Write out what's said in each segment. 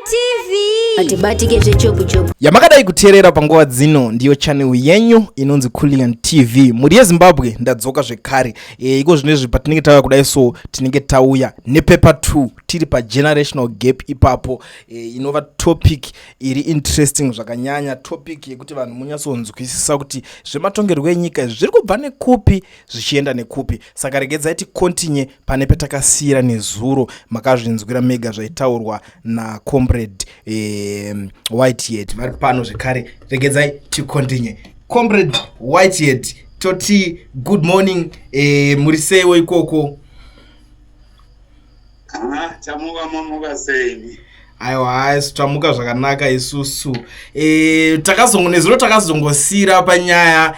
TV. Atibatike zvechopu chopu. Yamakadai kuteerera panguva dzino ndiyo channel yenyu inonzi Kullian TV. Mhuri yeZimbabwe, ndadzoka zvekare. Iko zvinezvi patinenge tauya kudai, so tinenge tauya nepaper 2, tiri pagenerational gap ipapo, inova topic iri interesting zvakanyanya, topic yekuti vanhu munyatsonzwisisa kuti zvematongerwo enyika zviri kubva nekupi zvichienda nekupi. Saka regedzai ticontinue pane patakasiyira nezuro. Makazvinzwira mega zvaitaurwa nacomrade Whitehead. Vari pano zvekare, regedzai ticontinue. Comrade Whitehead, toti good morning. Muri seiwo ikoko? Ah, tamuka, mamuka sei? Aiwa, haisu tamuka zvakanaka isusu. Nezuro takazongosiyira panyaya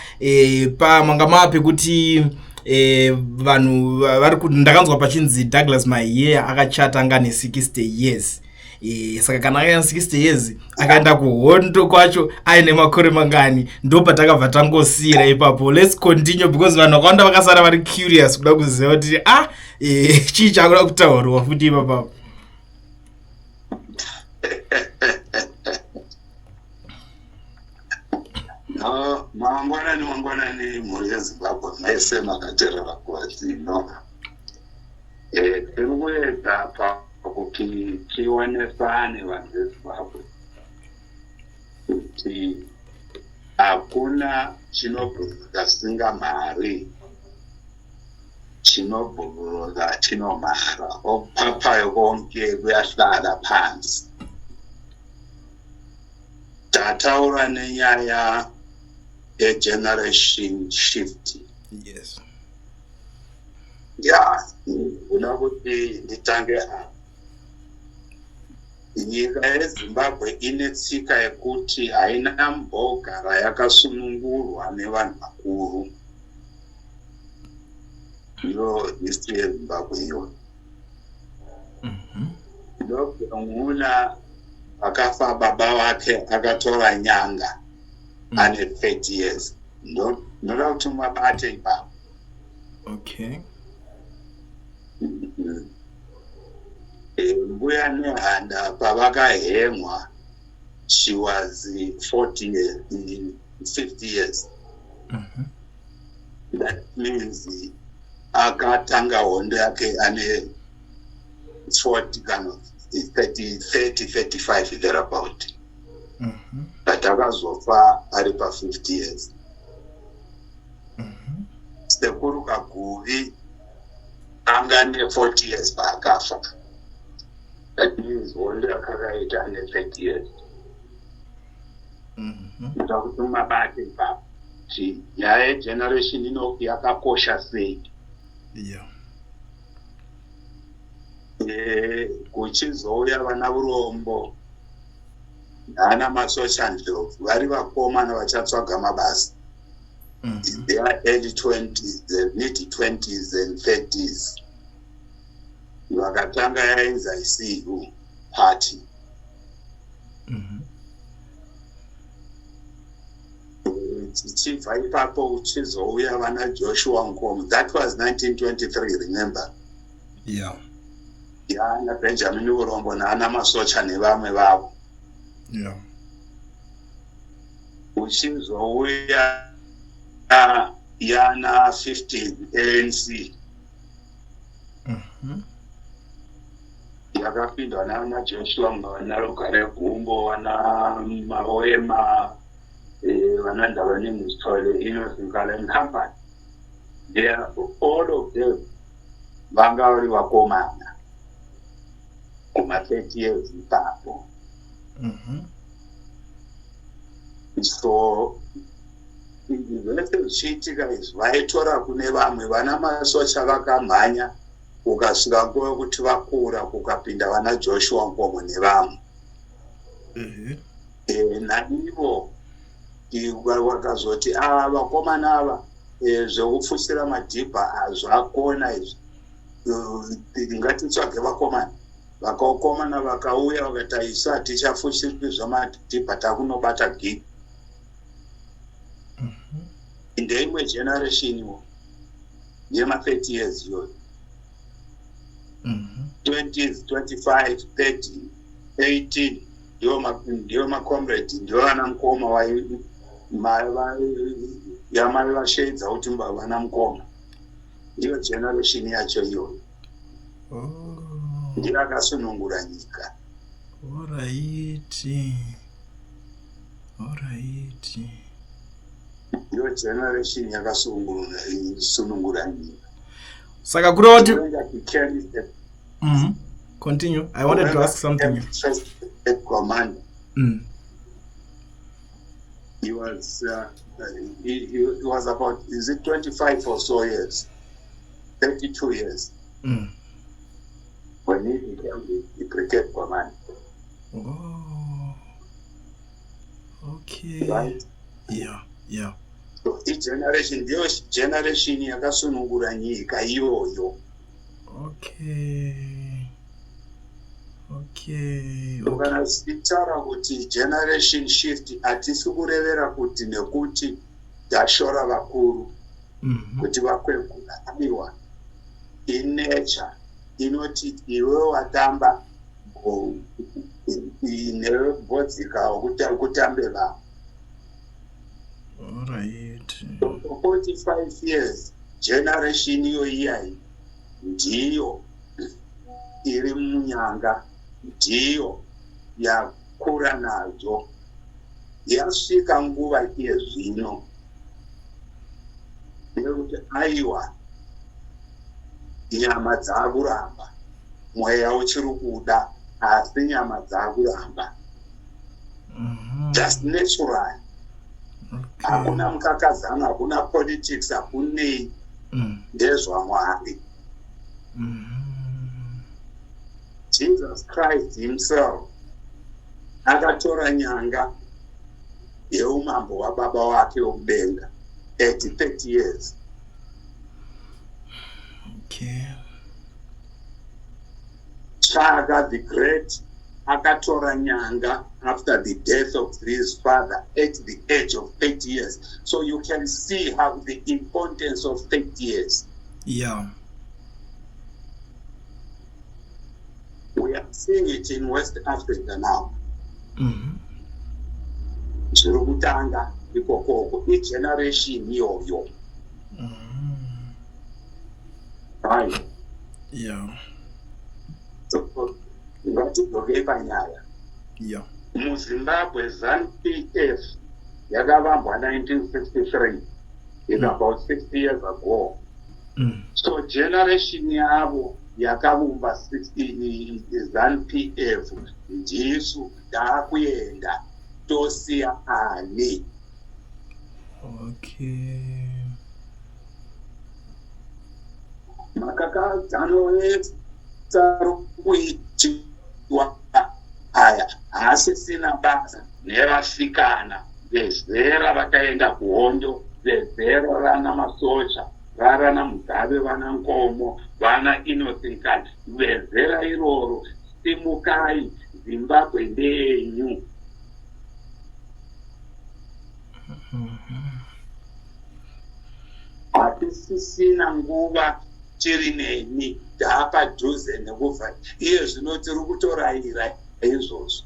pamanga maa pekuti vanhu vari ndakanzwa pachinzi Douglas Mahiya akachata anga ne60 years. Saka kana akaina 60 years, akaenda kuhondo kwacho aine makore mangani? Ndo patakabva tangosiyira ipapo. Let's continue, because vanhu vakawanda vakasara vari curious kuda kuziva kuti chii chakuda kutaurwa futi ipapapo. No, mangwanani, mangwanani, mhuri yeZimbabwe mese makateerera kuva dzino. Tiri kuedza pakuti tionesane, vanhu veZimbabwe, kuti hakuna chinobhururuka singamhari, chinobhururuka chinomhara, okuphaphayo konke kuyahlala phansi. Tataura nenyaya yegeneration shift. Ya, ndinoda kuti nditange apa. Nyika yeZimbabwe ine tsika yekuti haina mbogara yakasunungurwa nevanhu vakuru. Ndiyo history yeZimbabwe iyoyo. Lobhengula akafa, baba vake akatora nyanga ane 30 years. Ndoda kuti mabate ipapo. Mbuya Nehanda pavakahemwa, she was 40 years, 50 years. That means akatanga hondo yake ane 40 kana 30, 30, 35 thereabout, but akazofa ari pa50 years. Sekuru Kaguvi anga ne40 years paakafa. That means hondo yakakaita ane 30 years. Ndoda kuti mabate ipapo kuti nyaya yegeneration ino yakakosha sei. Kuchizouya vana Urombo nana Masocha Ndlovu, vari vakomana vachatsvaga mabasa. They are early 20s, the mid 20s and 30s. Vakatanga yainzi ICU party. Tichibva ipapo uchizouya vana Joshua Nkomo. That was 1923, remember. Yana Benjamin Urombo naana Masocha nevamwe vavo. Uchizouya yana 50 ANC, yakapindwa nana Joshua, vana Rugare Gumbo, vana Maoema, vana Ndabaningi Sithole, Innocent and company. They are, all of them vanga vari vakomana kuma 30 years ipapo. So izvi zvese zvichiitika izvi, vaitora kune vamwe vana Masocha vakamhanya, ukasvika nguva yekuti vakura, kukapinda vana Joshua Nkomo nevamwe. Naivo vakazoti a vakomana ava, zvekupfushira madhibha zvakona izvi, ngatitsvage vakomana. Vakakomana vakauya vakati, isu hatichafushiri zvamadhibha, takunobata gidi. Ndeimwe generation wo yema30 years iyoyo, 20s, 25, 30, 13 ndiwo macomrade, ndiwo vana mukoma yamai vasheedza kuti vana mukoma. Ndiyo generation yacho iyoyo. Oh. Ndiyo akasunungura nyika. Alright. Alright. Ndiyo generation yakasunungura nyika. Saka kureva kuti Chiwenga became the Continue. I wanted to ask something. First commander. He was he was about, is it 25 or so years, 32 years when he became the brigade commander. Oh. Okay. Right? Yeah. So igeneration, ndiyo generation yakasunungura nyika iyoyo. Okay. Kana tichitaura kuti generation shift, hatisi kurevera kuti nekuti tashora vakuru kuti vakwegura. Aiwa, inature inoti iwe watamba newe bodzikawo kutambe vamwe. For 45 years, generation iyo iyayi ndiyo iri munyanga, ndiyo yakura nadzo. Yasvika nguva iye zvino yekuti aiwa, nyama dzakuramba, mweya uchiri kuda, asi nyama dzakuramba. Just natural. Hakuna mukakazana, hakuna politics, hakunei. NdezvaMwari. Jesus Christ himself akatora nyanga yeumambo hwababa wake wekudenga at 30 years. Chaka the Great akatora nyanga after the death of his father at the age of 30 years. So you can see how the importance of 30 years. We are seeing it in West Africa now. Zviri kutanga ikokoko, igeneration iyoyo. Right. So ngatidzokei panyaya. MuZimbabwe, ZANU PF yakavambwa 1963, is about 60 years ago. So generation yavo yakavumba ZANU PF ndisu taakuenda, tosiya ani? Makakadzano ese ari kuitiwa aya haasisina basa nevasikana vezera vakaenda kuhondo, vezera rana masoja, varana Mugabe, vana Nkomo, vana Innocent. Vezera iroro, simukai, Zimbabwe ndeyenyu. Hatisisina nguva tiri neni, taapadhuze nekubva iye zvino, tiri kutorayira izvozvo.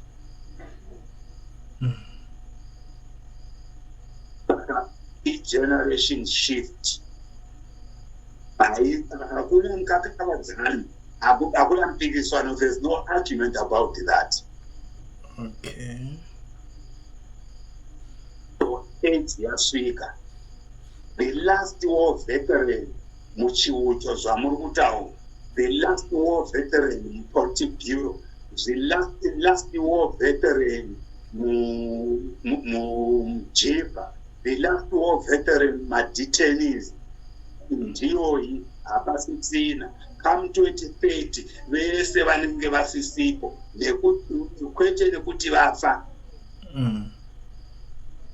Saka igeneration shift. Hakuna mukakavadzani, hakuna mpikiswano. There's no argument about that. So age yasvika. The last war veteran muchiuto, zvamuri kutaura, the last war veteran mupolitburo, the last war veteran mujibha, the last war veteran madetainees ndiyoyi, hapasisina. Come 2030 vese vanenge vasisipo, kwete nekuti vafa,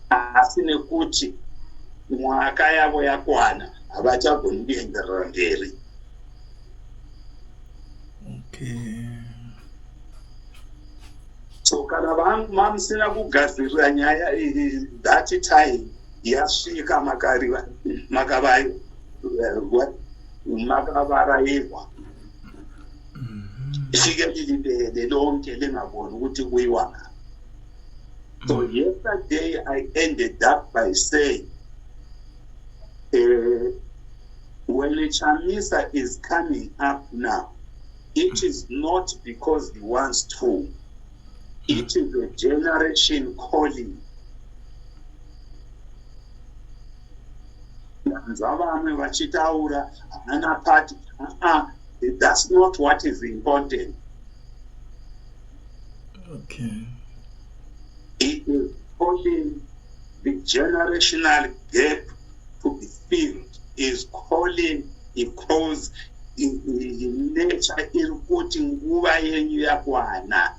asi nekuti mwaka yavo yakwana, havachagoni kuenderera mberi. So kana mamusina kugadzirira nyaya iyi, that time yasvika makavarairwa. Ifike lilibele lonke lingaboni ukuthi kuyiwa ngaphi. So yesterday I ended up by saying, when Chamisa is coming up now, it is not because he wants to. It is a generation calling. Ndanzwa vamwe vachitaura haana party. That's not what is important. It is calling the generational gap to be filled, is calling because nature iri kuti nguva yenyu yakwana.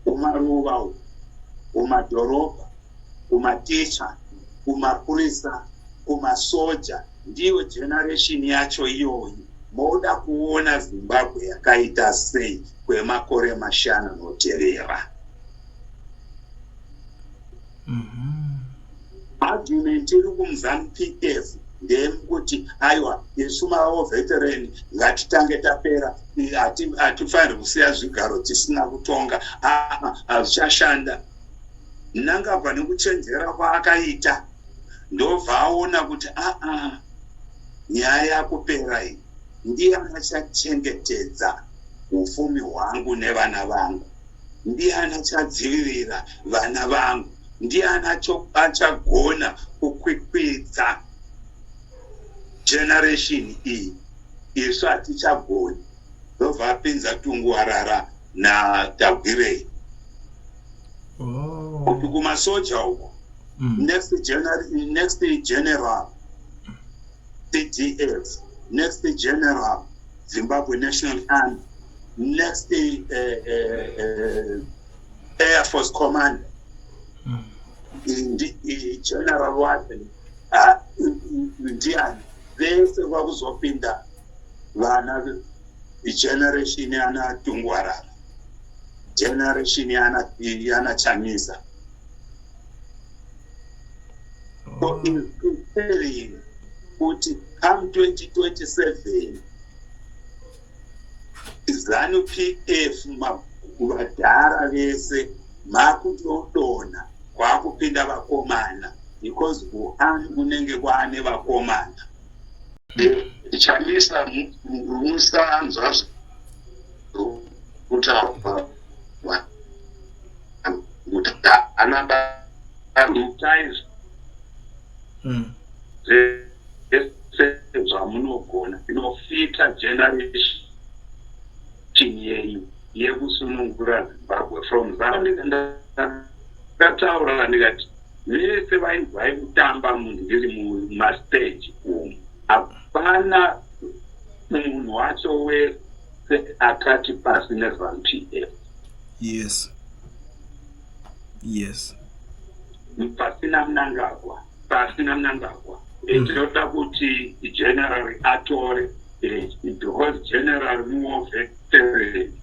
Kumaruva uku, kumadhorobha, kumaticha, kumapurisa, kumasoja, ndiyo generation yacho iyoyi. Moda kuona Zimbabwe yakaita sei kwemakore 5 anotevera? Argument iri kuZANU PF ndeyekuti aiwa, isu mawar veteran ngatitange tapera, hatifaniri kusiya zvigaro tisina kutonga. Aa, hazvichashanda. Mnangagwa nekuchenjera kwaakaita ndobva aona kuti aa, nyaya yakupera iyi, ndiani achachengetedza upfumi hwangu nevana vangu? Ndiani achadzivirira vana vangu? Ndiani achagona kukwikwidza generation iyi? Isu hatichagoni. Ndobva apinza Tungwarara naTagwirei kuti kumasoja uko, next general CDF, next general Zimbabwe National Army, next Air Force Commander, general wacho ndiani? Vese kwakuzopinda vana, generation yana Tungwarara, generation yana Chamisa. So is preparing kuti come 2027 ZANU PF vadhara vese makutodonha, kwakupinda vakomana, because kuarmy kunenge kwaane vakomana. Chamisa, musanzwa kutaura kuti haana itai zvese zvamunogona inofita generation yenyu yekusunungura Zimbabwe from ndakataura ndikati vese vainzwai kutamba munhu ndiri mumastage umu, hapana munhu wacho wese akati pasi neZANU PF. Pasina Mnangagwa, pasina Mnangagwa. Tinoda kuti general atore, because general muwar veteran.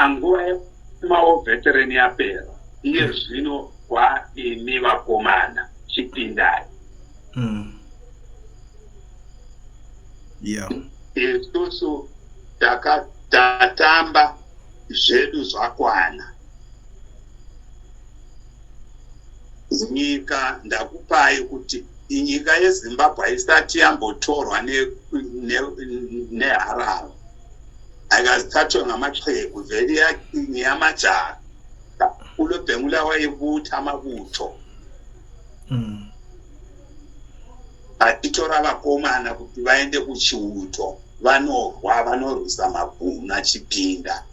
Nguva yemawar veteran yapera. Iye zvino kwaimi vakomana, chipindai. Isusu tatamba zvedu zvakwana. Nyika ndakupai kuti nyika yeZimbabwe haisati yambotorwa neharara, akazithathwe ngamaxhegu vele, ngeyamajaha. ULobhengula wayebutha amabutho achitora vakomana kuti vaende kuchiuto, vanorwa, vanorwisa mabhunu achipinda.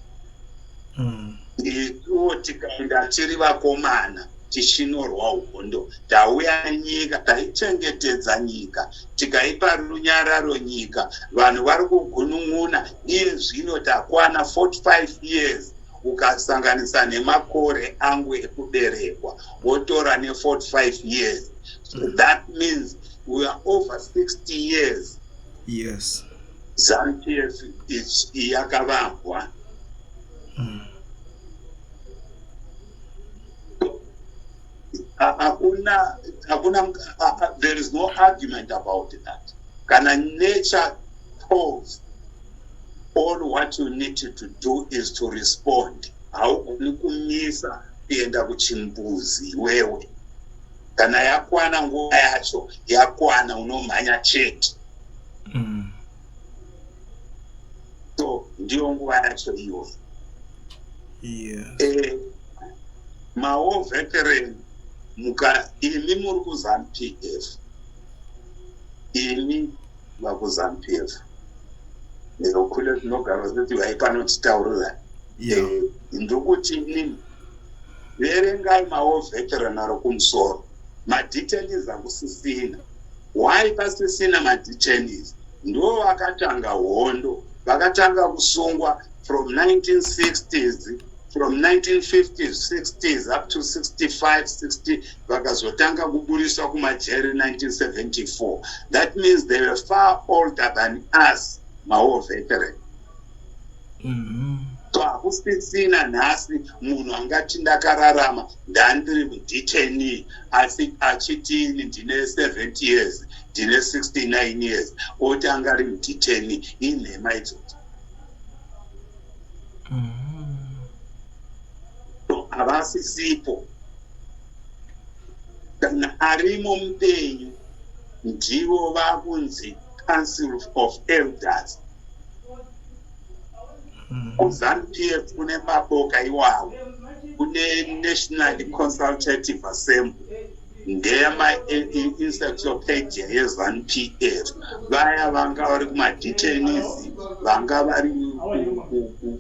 Isuwo tikaenda tiri vakomana tichinorwa hondo, tauya nyika taichengetedza, nyika tikaipa runyararo, nyika vanhu vari kugunun'una. Iye zvino takwana 45 years, ukasanganisa nemakore angu ekuberekwa wotora ne45 years, so that means we are over 60 years. ZANU PF yakavambwa. Hakuna, hakuna, there is no argument about that. Kana nature calls. All what you need to do is to respond. Haugoni kumisa kuenda kuchimbuzi iwewe. Kana yakwana nguva yacho, yakwana, unomhanya chete. So ndiyo nguva yacho iyoyo. Mawar veteran, muka imi muri kuZANU PF, imi vakuZANU PF nekule tinogara kuti vai panotitaurira. Ndikuti inini verengai mawar veteran ari kumusoro, madetainees akusisina. Why pasisina madetainees? Ndo vakatanga hondo, vakatanga kusungwa from 1960s, from 1950s, 60s up to 65, 60. Vakazotanga kuburiswa kumajeri 1974. That means they were far older than us, mawar veteran. So hakusisina nhasi munhu angati ndakararama ndandiri mudetainee, asi achitini ndine 70 years, ndine 69 years, oti anga ari mudetainee. Inhema idzodzo. So havasisipo. Kana arimo mupenyu, ndivo vakunzi Council of Elders. KuZANU PF kune maboka iwawo. Kune National Consultative Assembly, ndeyama-encyclopedia yeZANU PF. Vaya vanga vari kumadetainees, vanga vari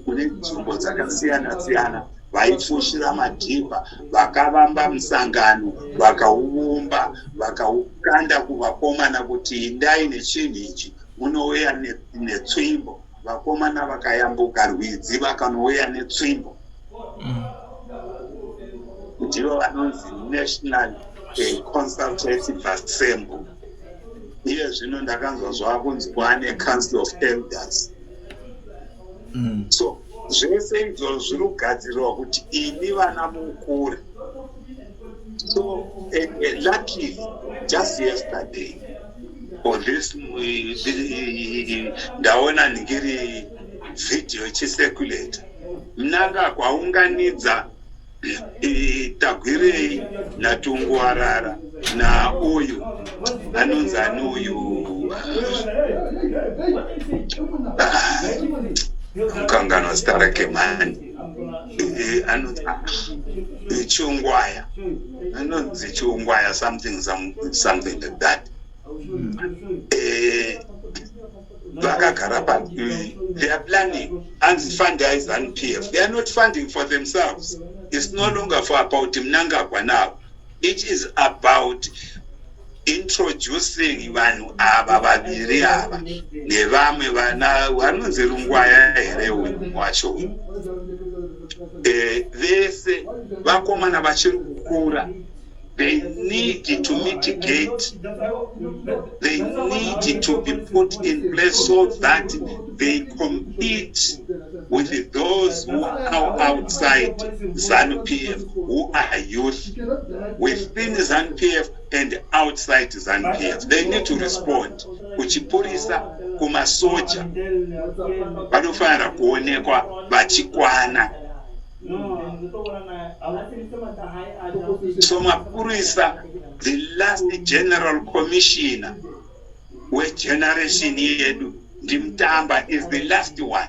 kune nzvimbo dzakasiyana siyana, vaifushira madhibha, vakavamba musangano, vakauumba, vakaukanda kuvakomana kuti indai nechinhu ichi, munouya netsvimbo. Vakomana vakayambuka rwizi, vakanouya netsvimbo. Ndivo vanonzi National Consultative Assembly. Iye zvino ndakanzwa zvakunzi kwane Council of Elders. So zvese izvozvo zviri kugadzirirwa kuti imi vana mukure. So luckily, just yesterday or this, ndaona ndingiri vhidhiyo ichicirculate, Mnangagwa aunganidza Tagwirei naTungwarara nauyu anonzi ani uyu, mukanganwa zita rake mani, anonzi Chiungwaya, anonzi Chiungwaya something, something like that. Vakagara pa they are planning, anzi fundai ZANU PF. They are not funding for themselves. It's no longer for about Mnangagwa now. It is about introducing vanhu ava vaviri ava nevamwe vana vanonzi Rungwaya here uyu wacho. Vese vakomana vachiri kukura. They need to mitigate, they need to be put in place so that they compete with those who are outside ZANU PF, who are youth within ZANU PF and outside ZANU PF. They need to respond kuchipurisa, kumasoja. Vanofanira kuonekwa vachikwana. So mapurisa, the last general commissioner wegeneration yedu ndiMutamba, is the last one.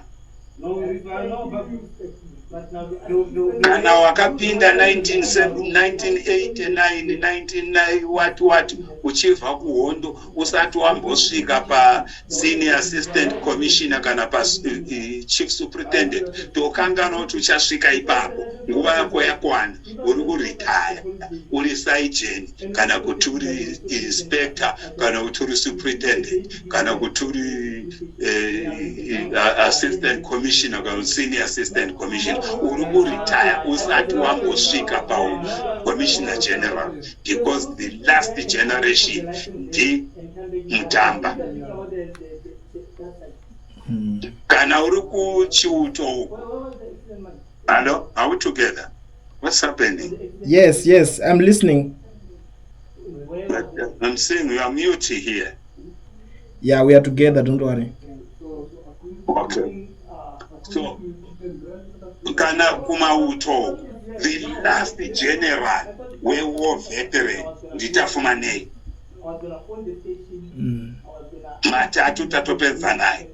Kana wakapinda 1989, 19 what what, uchibva kuhondo, usati wambosvika pasenior assistant commissioner kana pachief superintendent, tokangana kuti uchasvika ipapo. Nguva yako yakwana, uri kuretire uri sergeant, kana kuti uri inspector, kana kuti uri superintendent, kana kuti uri assistant commissioner, kana kuti senior assistant commissioner, uri kuretire usati wambosvika paucommissioner general, because the last generation ndiMutamba. Kana uri kuchiuto uku. Hello, are we together? What's happening? Yes, I'm listening. But I'm saying you are mute here. Yeah, we are together, don't worry. Okay. So kana kumauto uku, the last general wewar veteran ndiTafumanei. Matatu tatopedza naye.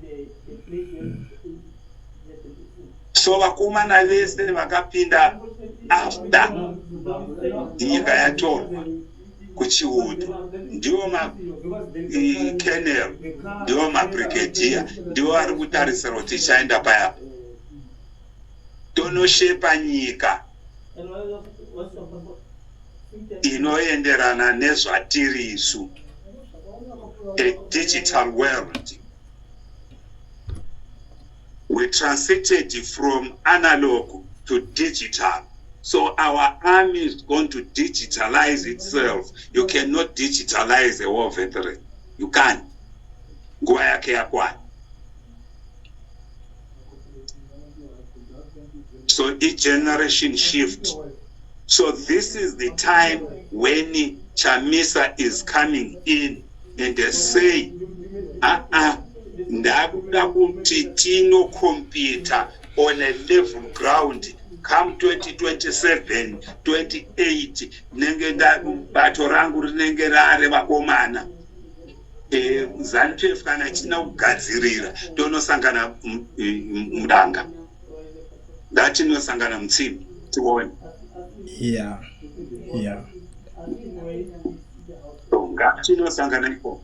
So vakomana vese vakapinda after nyika yatorwa kuchiuto ndiwo macolonel, ndiwo mabrigadier, ndiwo ari kutarisira kuti tichaenda payapo tonoshepa nyika inoenderana nezvatiri isu, a digital world. We transited from analog to digital, so our army is going to digitalize itself. You cannot digitalize a war veteran, you can't. Nguva yake yakwana. So each generation shift. So this is the time when Chamisa is coming in and they say, "Ah, ndakuda kuti tinocompeta on a level ground. Come 2027, 28, nenge bato rangu rinenge rare vakomana." ZANU PF kana ichina kugadzirira, tonosangana mudanga, ngatinosangana mutsime tione. Ngatinosangana ikoko.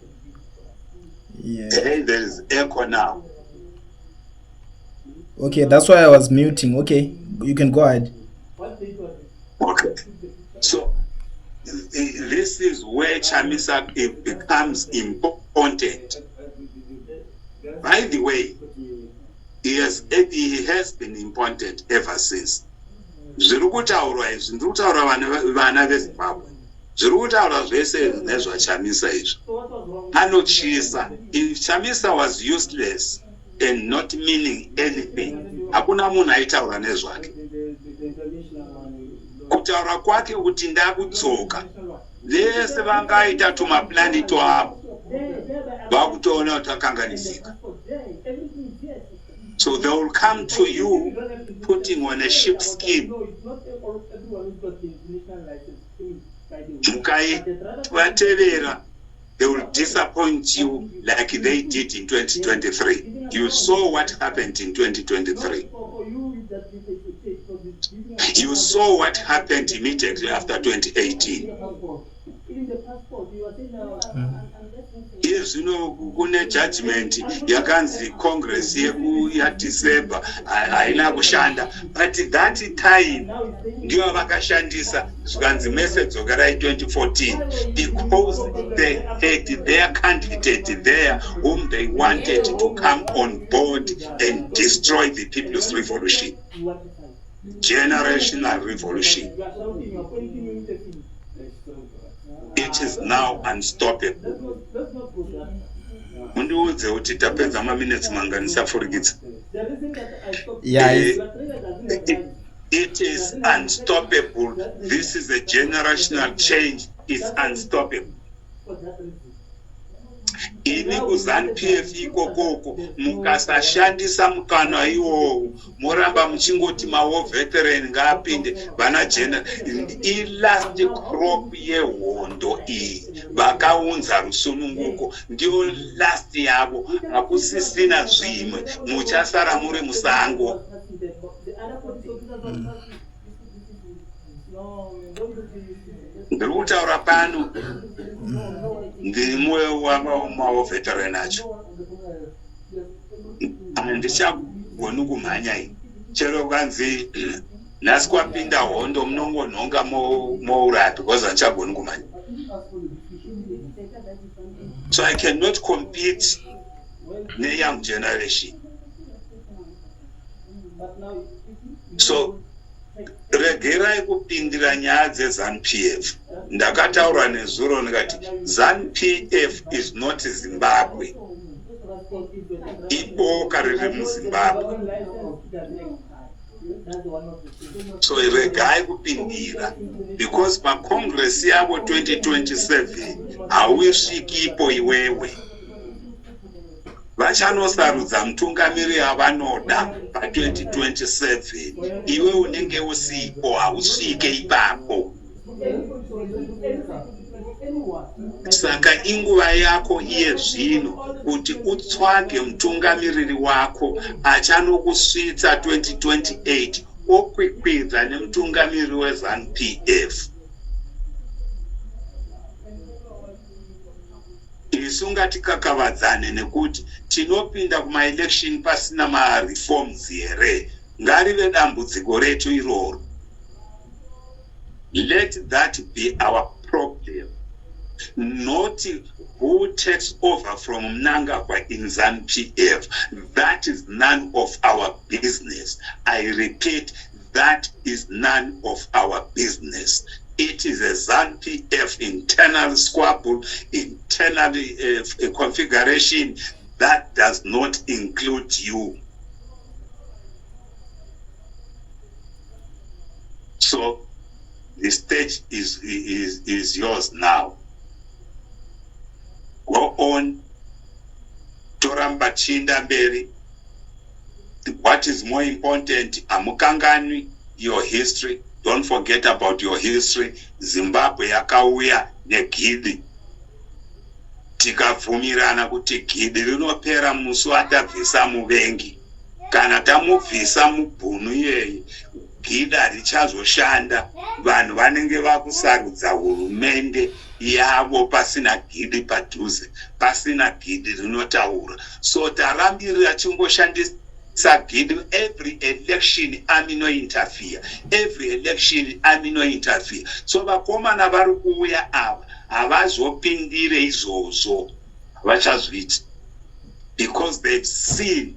Hey, there is echo now. Okay, that's why I was muting. Okay, you can go ahead. Okay, so this is where Chamisa, it becomes important. By the way, he has been important ever since. Zviri kutaurwa izvi, ndiri kutaura vana veZimbabwe, zviri kutaurwa zvese nezvaChamisa izvi, anotyisa. If Chamisa was useless and not meaning anything, hakuna munhu aitaura nezvake. Kutaura kwake kuti ndakudzoka, vese vangaita tumaplani twavo vakutoona kuti akanganisika. So they will come to you putting on a sheep skin. Mukaivatevera, they will disappoint you like they did in 2023. You saw what happened in 2023. You saw what happened immediately after 2018. Iye zvino kune judgment yakanzi congress yaDecember haina kushanda, but that time ndiyo vakashandisa, zvikanzi mese dzokerai 2014, because they had their candidate there whom they wanted to come on board and destroy the people's revolution, generational revolution. It is now unstoppable. Mundiudze kuti tapedza maminutes mangani safurikidza. Yeah. It is unstoppable. This is a generational change. It's unstoppable. Ini kuZANU PF ikokoko, mukasashandisa mukana iwowo, moramba muchingoti mawar veteran ngaapinde, vana jena, ilast crop yehondo iyi vakaunza rusununguko, ndiyo last yavo. Hakusisina zvimwe, muchasara muri musango. Ndiri kutaura pano, ndiri mumwe wamawar veteran acho. Handichagoni kumhanya ini. Chero kanzi nhasi kwapinda hondo, munongonhonga mouraya, because handichagoni kumhanya. So I cannot compete neyoung generation. So regerai kupindira nyaya dzeZANU PF. Ndakataura nezuro ndikati ZANU PF is not Zimbabwe, iboka riri muZimbabwe. So regai kupindira, because pacongress yavo 2027 hauisvikipo iwewe. Vachanosarudza mutungamiri avanoda pa2027. Iwe unenge usipo, hausvike ipapo. Saka inguva yako iye zvino kuti utswage mutungamiriri wako achanokusvitsa 2028, okwikwidza nemutungamiriri weZANU PF. Isu ngatikakavadzane nekuti tinopinda kumaelection pasina mareforms here? Ngarive dambudziko retu iroro. Let that be our problem, not who takes over from Mnangagwa in ZANU PF. That is none of our business. I repeat, that is none of our business. It is a ZANU PF internal squabble, internal configuration that does not include you. So the stage is yours now. Go on. Toramba tichienda mberi. What is more important, hamukanganwi your history. Don't forget about your history. Zimbabwe yakauya negidi, tikabvumirana kuti gidi rinopera musi watabvisa muvengi. Kana tamubvisa mubhunu iyeye, gidi richazoshanda. Vanhu vanenge vakusarudza hurumende yavo pasina gidi padhuze, pasina gidi rinotaura. So tarambirira chingoshandisa gidi. Every election army no interfere, every election army no interfere. So vakomana vari kuuya ava havazopindire izvozvo, vachazviita because they've seen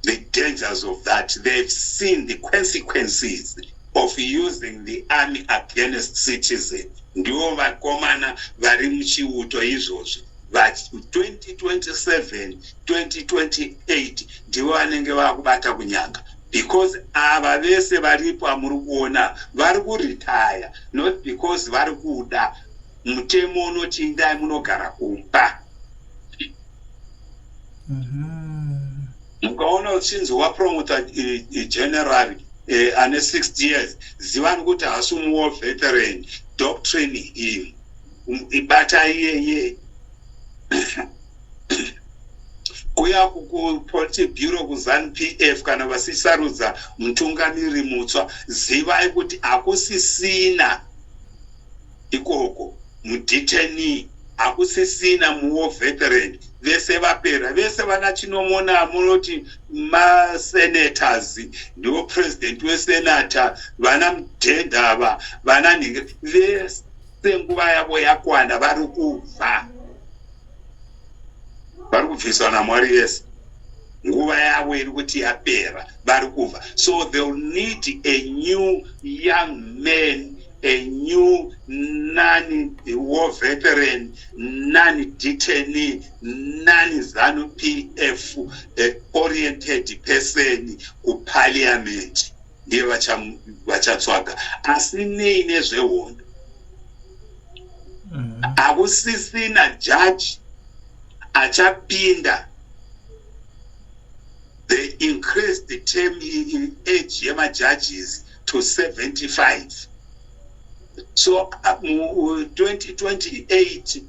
the dangers of that. They've seen the consequences of using the army against citizens. Ndivo vakomana vari muchiuto izvozvo. 2027, 2028 ndivo vanenge vakubata kunyanga, because ava vese varipo amuri kuona vari kuretire not because vari kuda. Mutemo unoti indai munogara kumba. Mukaona uchinzi wapromota general ane 60 years, zivani kuti haasi war veteran. Doctrine him, ibata iyeye. Kuya kupolitburo kuZANU PF, kana vasisarudza mutungamiri mutsva, zivai kuti hakusisina ikoko mudetainee, hakusisina muwar veteran. Vese vapera, vese vana Chinomona munoti masenators, ndiwo president wesenata, vana Mudhendava, vana nhingi, vese nguva yavo yakwana, vari kubva, vari kubviswa naMwari vese. Nguva yavo iri kuti yapera, vari kubva. So they'll need a new young man, a new non war veteran, non detainee, non ZANU PF oriented person kuparliament. Ndiye vachatsvaga, asi nei nezvehondo. Hakusisina jaji achapinda. They increased the term in age yemajudges to 75. So 2028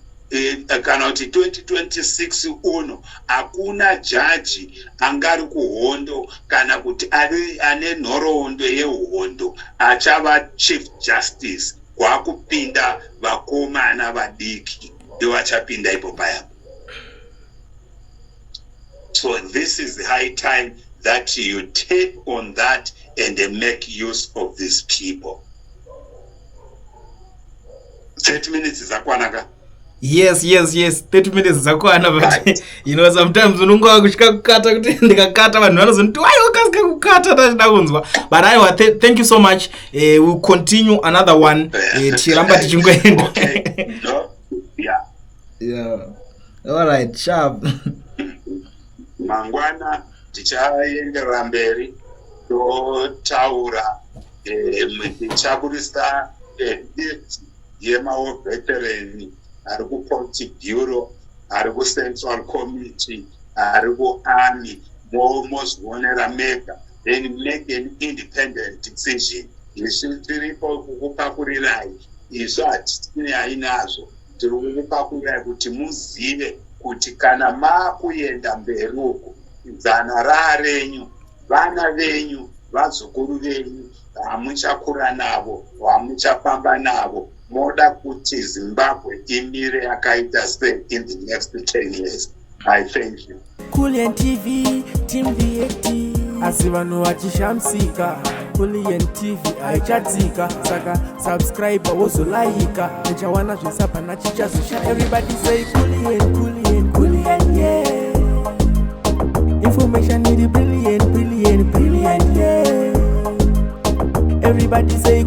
kana kuti 2026 uno, hakuna jaji angari kuhondo kana kuti ari ane nhoroondo yehondo achava chief justice. Kwakupinda vakomana vadiki, ndovachapinda ipo paya. So this is the high time that you tap on that and make use of these people. 30 minutes dzakwana ka? Yes, 30 minutes dzakwana, but sometimes unongova kutya kukata, kuti ndikakata vanhu vanozoniti, "Wai wakasika kukata tachida kunzwa?" But aiwa, thank you so much. We'll continue another one, tichiramba tichingoenda. Okay. No? Yeah. Yeah, all right, sharp. Mangwana tichaenderera mberi totaura. Tichabudisa list yemawar veteran ari kupolitburo. Ari kuCentral Committee, ari kuarmy, mozvionera mega, then make an independent decision. Isu tiripo kukupakurirai. Isu hatisinei nazvo, tiri kukupakurirai kuti muzive kuti kana maakuenda mberi uku, zana raarenyu, vana venyu, vazukuru venyu hamuchakura navo, hamuchafamba navo. Moda kuti Zimbabwe imire yakaita sei in the next 10 years? I thank you. Kulian TV, Team VAT. Asi vanhu vachishamisika, Kulian TV haichatsika. Saka subscribe, wozolaika, uchawana zvesapana chichazosha. Everybody say Kulian, Kulian, Kulian, yeah. Information iri brilliant, brilliant, brilliant, yeah. Everybody say